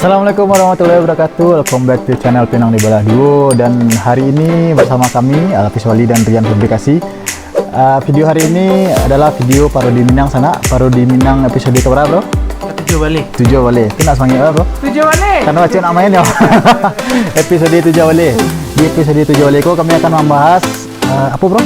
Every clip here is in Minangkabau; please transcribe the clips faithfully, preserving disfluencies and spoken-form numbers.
Assalamualaikum warahmatullahi wabarakatuh. Welcome back to channel Pinang Dibalah Duo. Dan hari ini bersama kami, Alafis Wali dan Rian Publikasi. Ah, video hari ini adalah video parodi Minang sanak. Parodi Minang episode keberapa, bro? Tujuah baleh. Tujuah baleh. Tu nak semangat lah, bro. Tujuah baleh. Karena macam nak main ya. Episode tujuah baleh. Di episode tujuah baleh ko kami akan membahas, ah, apa, bro?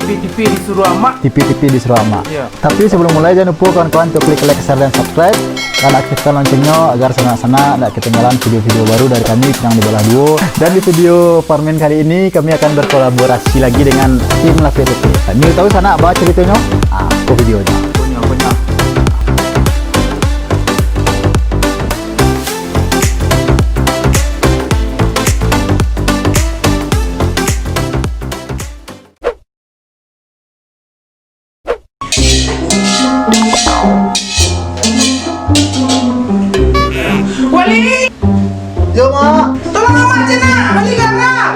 Tipi-tipi disuruah amak. Tipi-tipi disuruah amak. Ya. Tapi sebelum mulai, jangan lupa kawan-kawan untuk klik like, share, dan subscribe, dan aktifkan loncengnya agar sanak-sanak tidak ketinggalan video-video baru dari kami, Pinang Dibalah Duo. Dan di video Parmin kali ini, kami akan berkolaborasi lagi dengan tim Lapis Oke. Nyo tahu sanak apa ceritanya? Ah, ke videonya. Punya, punya. Wali! Yo, Mak. Tolong amak je, Nak. Wali garang.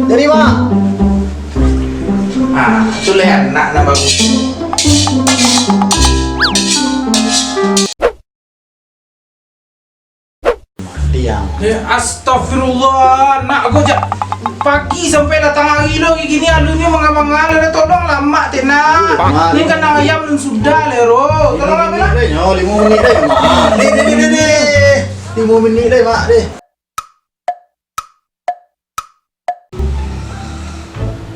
Jadi, Mak. Ah, tu lah anak nak bagus. Diam. Eh, astagfirullah, nak ko jak pagi sampai datang hari lo, hari kini alunyo manga-manga, lah tolong lah, Mak, teh, nak. Mak. Ni kandang ayam lun sudah leh, ro. Tolong lah, Mak. Limo minit dah, nyo, limo minit dah, Mak. Deh, deh, deh, deh, deh. Limo minit dah, Mak, deh.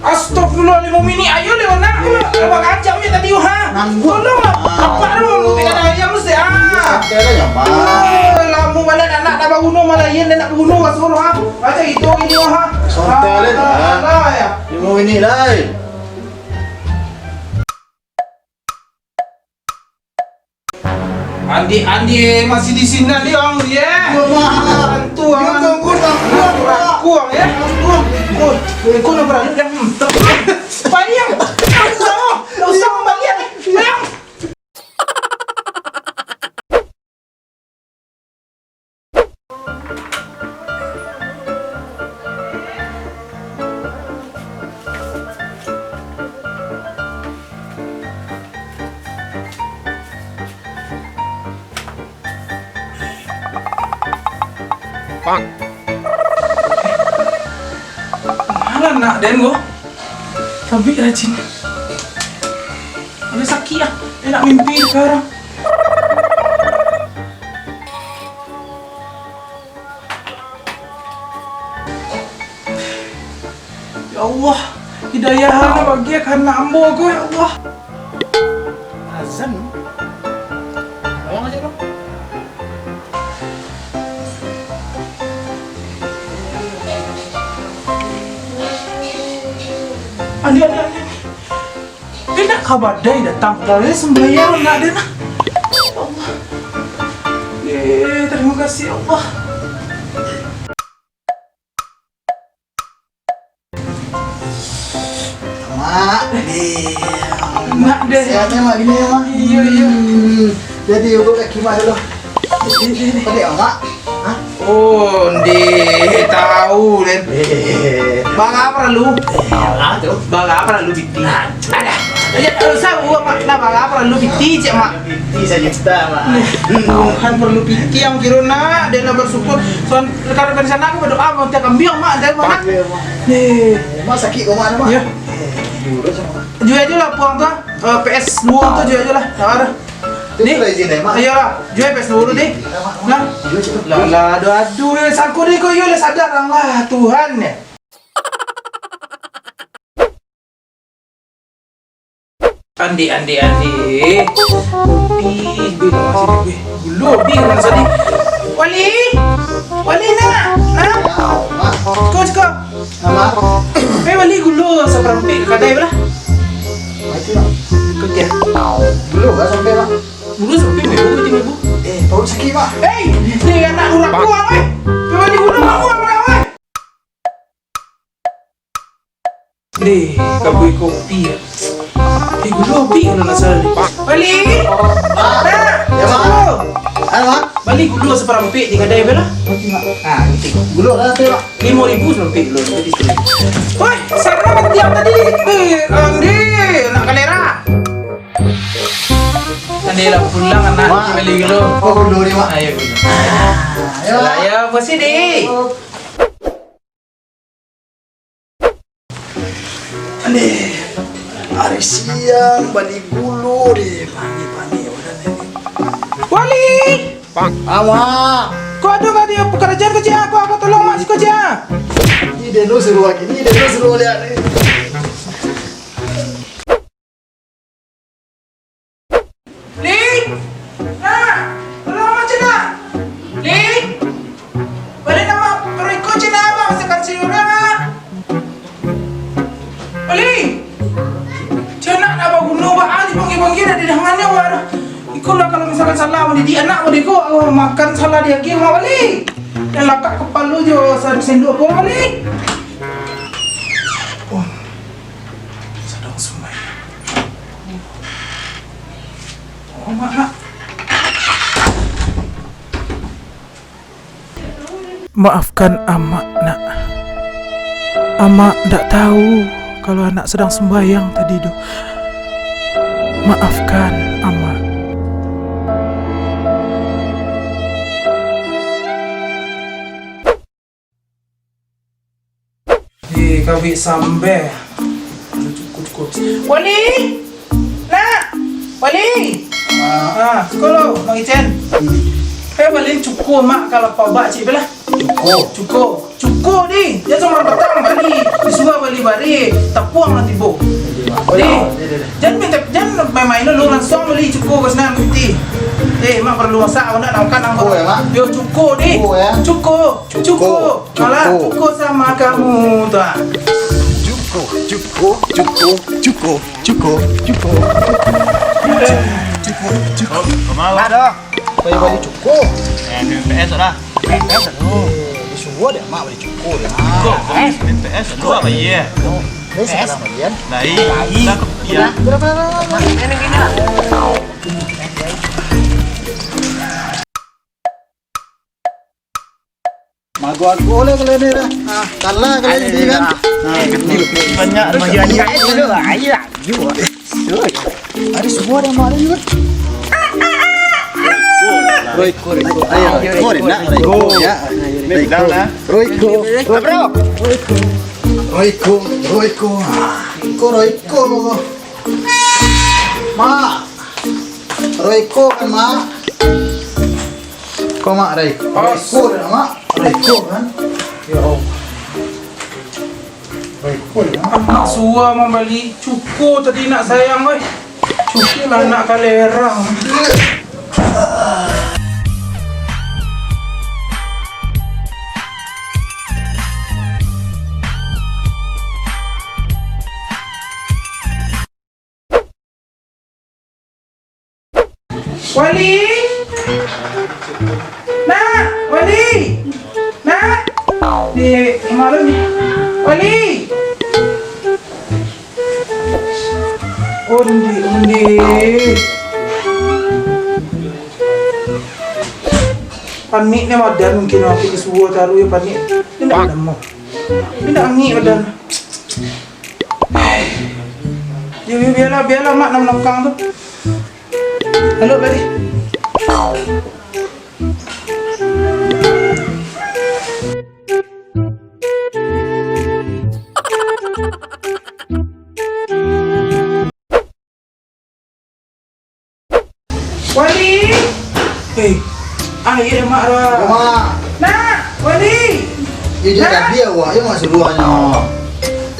Astagfirullah, limo minit, ayo lewat nak. Ayo, ayo, bagancang je tadi, ha. Nangguak. Tolong lah. Ah. Apak tu, aduh, kena ayam mesti, ah. Santai lah, Mak. Eh, lamo bana nak, nak, nak baguno, malah iyo nak baguno, kasur, ha. Macam itu, gini, ha. Santai lah, ah, Mak. Alah, ya. Limo minit lah, eh. Andi-andi masih di sini, Andi, ang, ye. Yo, Mak. Bantu, yo, ang. Tunggu, tunggu, Mak. Rangkuang, ye. Tunggu. Kau, kau nak berani dah. Hmm. Payah. Tak usah, tak usah membalian. Payah. Pang. Malah nak den ko. Tapi rajin. Ada sakit ah. Enak mimpi sekarang. Ya Allah, hidayah bagi anak ambo ko, ya Allah. Azan. Bayang aja dong. Andi, andi, andi. Indak ka badai datang, kalian sembahyang nak den ah. Ya Allah. Eh, terima kasih, ya Allah. Mak, deh. Mak, deh. Sehat ya, Mak, gini ya, Mak? Iya, iya. Hmm. Jadi, urut kaki Mak dulu. Ini, ini, ini. Pendek, Mak? Hah? Oh, ndeh, tahu, den. Eh. Bara paralu? Eh, ah, tu. Bara paralu piti? Nah, alah. Ya, tak usah, Mak. Nah, bara paralu piti, cek, Mak. Piti sajuta, Mak. Tuhan, paralu piti yang kiro nak, den nak bersyukur. Soal, kalau dari sana aku berdoa, mau tiap kambing, Mak, dari mana? Oke, Mak. Eh. Mak sakit kau, Mak, Mak? Ya. Eh, dulu sama, Mak. Jual aja lah, puang tu. Eh, P S dua tu jual aja lah. Tawar. Ni? Itu lah izin, eh, Mak. Ayolah, jual P S dua dulu, deh. Nah. Jual, jual. Lah, lah, aduh, aduh, ya, sangko deh, kau, yo, lah, sadar, lah, Tuhan, ya. Andi, andi, andi. Ih, bih, masih, bih. Belum, bih, mana tadi? Wali! Wali, nak! Nak! Ciko, ciko! Nama? Eh, bali gulo saparampik ka kadai, bala. Mati, Bang. Kau tiap. Gulo, Bang, sampai, Bang. Gulo sampai, mebo, mati, mebo. Eh, parut sakit, Bang. Hei! Ni anak urang kuang, eh! Pai bali gulo, urang kuang, urang, eh! Deh, kabui kopi, ya. Eh, gulo kopi kalau nak salah ni. Bali! Nak! Ya, Bang. Gulo! Halo, Bang. Bali gulo saparampik di kadai, bala. Mati, Bang. Ah, mati. Gulo dah, Bang. Limo ribu sampai dulu. Woi, sana mati yang tadi. Eh, Andi, nak kalera. Andi, Lah pulang anak. Mak. Bali gulu. Oh, gulu ni, Mak. Ayo, gulu. Ah, ayo, Mak. Ayo, posisi. Nih, hari siang bali gulu deh, pagi-pagi udah nih. Wali! Awa! Ko ado ka di pakarajaan ko, Cik? Ko, ko tolong, Mak, siko, Cik. Ni den lo suruah lagi, ni den lo suruah lihat ni. Li! Nak! Tolong amak cina! Li! Baliak amak pariko cina, amak masakan si urang, ah! Bali! Cina nak baguno, baa dipanggia-panggia dari dahangannyo, wah. Iko lah kalau misalkan salah mandidik anak, Bali, ko, oh, makan salah diagiah, Bali. Nan lakak kapalo jo sa-, sendok apo, Bali? Oh. Sadang sumbayang. Oh, Mak, Nak. Maafkan Amak, Nak. Amak ndak tahu kalau Anak sadang sumbayang tadi tu. Maafkan Amak. Di kabik sambal. Cukup, cukup. Wali! Nak! Wali! Ah. Ah, siko lo, Mak Icen. Hmm. Eh, bali cuko, Mak, kalau pabak cik belah. Cuko. Cuko. Cuko ni. Jan sambarang patang bali. Disuruah bali bareh. Tapuang lah tibo. Boleh, Di. Boleh, boleh. Jan minta, jan main-main dulu, langsuang bali cuko ka sinan, Gusti. Eh, Mak paralu masak, awak nak makan, nak makan. Cuko, ya, Mak? Yo, cuko, Di. Cuko, ya? Cuko. Cuko. Cuko. Alah, cuko. Cuko samo kamu tu, ah. Cuko, cuko, cuko, cuko, cuko, cuko. Cuko, cuko. Ado. Pai bali cuko. Eh, P M P S lah. P M P S tu. Disuruah dek mak bali cuko dek. Cuko, P M P S tu apa ye? Nah, iya. Berapa, berapa, berapa? Mago-ago lah kalau ni dah. Ah, kalah kalau ni kan. Ah, banyak lagi. Ayo, ayo. Ada semua dah mak ni kan. Royco, Royco. Ayo, Royco, nak Royco, ya. Royco. Royco. Royco, Royco. Ah, ko Royco. Mak. Royco kan, Mak? Ko Mak Royco. Royco dah, Mak. Royco kan? Ya Allah. Royco dah, Mak. Anak suah mambali cuko tadi nak sayang, oi. Cuko lah nak kalerang. Wali! Nak! Wali! Nak! Di malam ni. Wali! Oh, Dendi, oh, Dendi. Panik ni badan mungkin, aku disuruh taruh ya panik. Ni nak lama. Ni nak angin badan. Yo, yo, biarlah, biarlah mak nak manokang tu. Halo, balik. Wali! Eh, ayo dah, Mak, dah. Mak. Nak, Wali! Eh, dah. Nak. Tadi awak je, Mak, suruahnyo.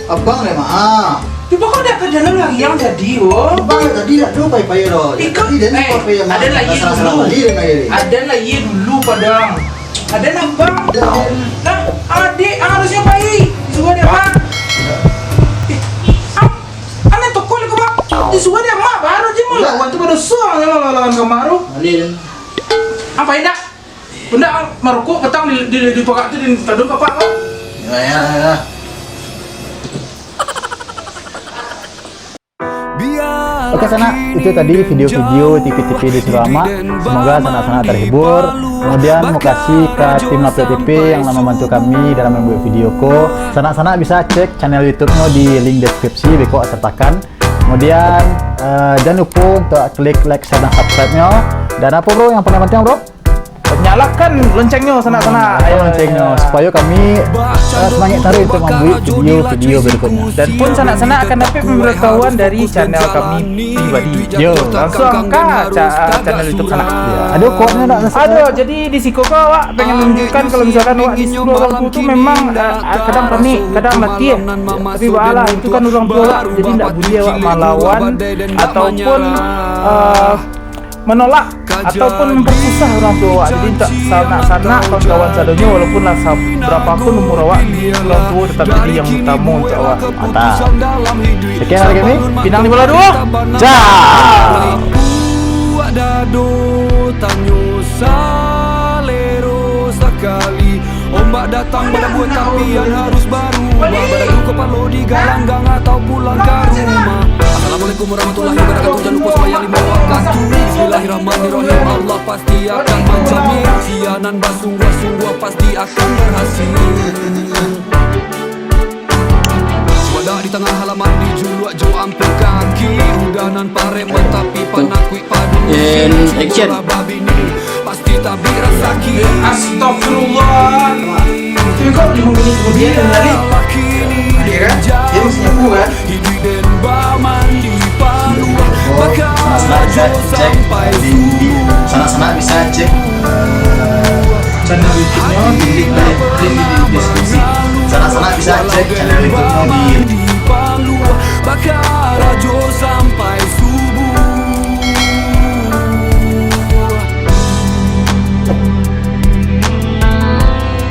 Abang deh, Mak, ah. Cubo kau dah ka dalam lagi yang tadi, wo. Abang dah tadi dah tu pai-pai dah. Ikut, tadi dah ni eh, pai-pai, Mak. Aden lah ye dulu. Aden lah ye dulu, Padang. Aden abang. Dah. Nah, adik harusnyo pai. Suruah dek abang. Eh, am-, Anak toko ni ko, Bang. Disuruah dek mak baru je, Bang. Lah, wan tu badoso, lawan-lawan kamar tu. Alih. Apa indak? Indak, marokok patang di, di, di parak tu, di tadun kapak kau. Ya, ya, ya. Oke, sanak, itu tadi video-video tipi-tipi di Suramak. Semoga sanak-sanak terhibur. Kemudian, makasih ka tim Lapia T V yang lah membantu kami dalam membuat video ko. Sanak-sanak bisa cek channel YouTube-nyo di link deskripsi, beko sertakan. Kemudian, eh, jangan lupa untuk klik like, share, dan subscribe-nyo. Dan apa, bro, yang paling penting, bro? Nyalakan loncengnya, sanak-sanak. Nyalakan loncengnya, supaya kami, eh, semangat taruh untuk membuat video-video berikutnya. Dan pun sanak-sanak akan dapat pemberitahuan dari channel kami pribadi. Yo. Langsung ka ca-, channel YouTube sanak. Ya. Ada kuatnya nak rasa. Ada, jadi di siko ko awak pengen tunjukkan kalau misalkan awak di sepuluh orang tu memang, eh, kadang panik, kadang latiah. Tapi baalah, itu kan orang tua awak, jadi ndak buliah awak malawan ataupun, eh, menolak ataupun mempersusah orang tua awak. Jadi, untuak sanak-sanak, kawan-kawan sadonyo, walaupun lah sa-, berapa pun umur awak, orang tua tetap jadi yang utama untuak awak. Mantap. Sekian dari kami. Pinang di bola dua. Ciao. Buak dado, tanyo salero sakali. Ombak datang badabuah, tapian harus barubah. Badadu kapalo di galanggang atau pulang ka rumah. Assalamualaikum warahmatullahi wabarakatuh. Jan lupo sumbayang limo wakatu. Bismillahirrahmanirrahim. Allah pasti akan manjamin. Sia nan basungguah-sungguah pasti akan berhasil. Wadah di tangah halaman, dijuluak jo ampek kaki. Udah nan parek, tapi panakuik padu. And action. Babini pasti tabik rasaki. Astagfirullah. Tapi kok lima menit kemudian dia balik? Iya kan? Dia masih nyapu kan? Oh, sanak-sanak bisa cek di, di, sanak-sanak bisa cek, eh, channel YouTube-nya di link, link di deskripsi. Sanak-sanak bisa cek channel YouTube-nya di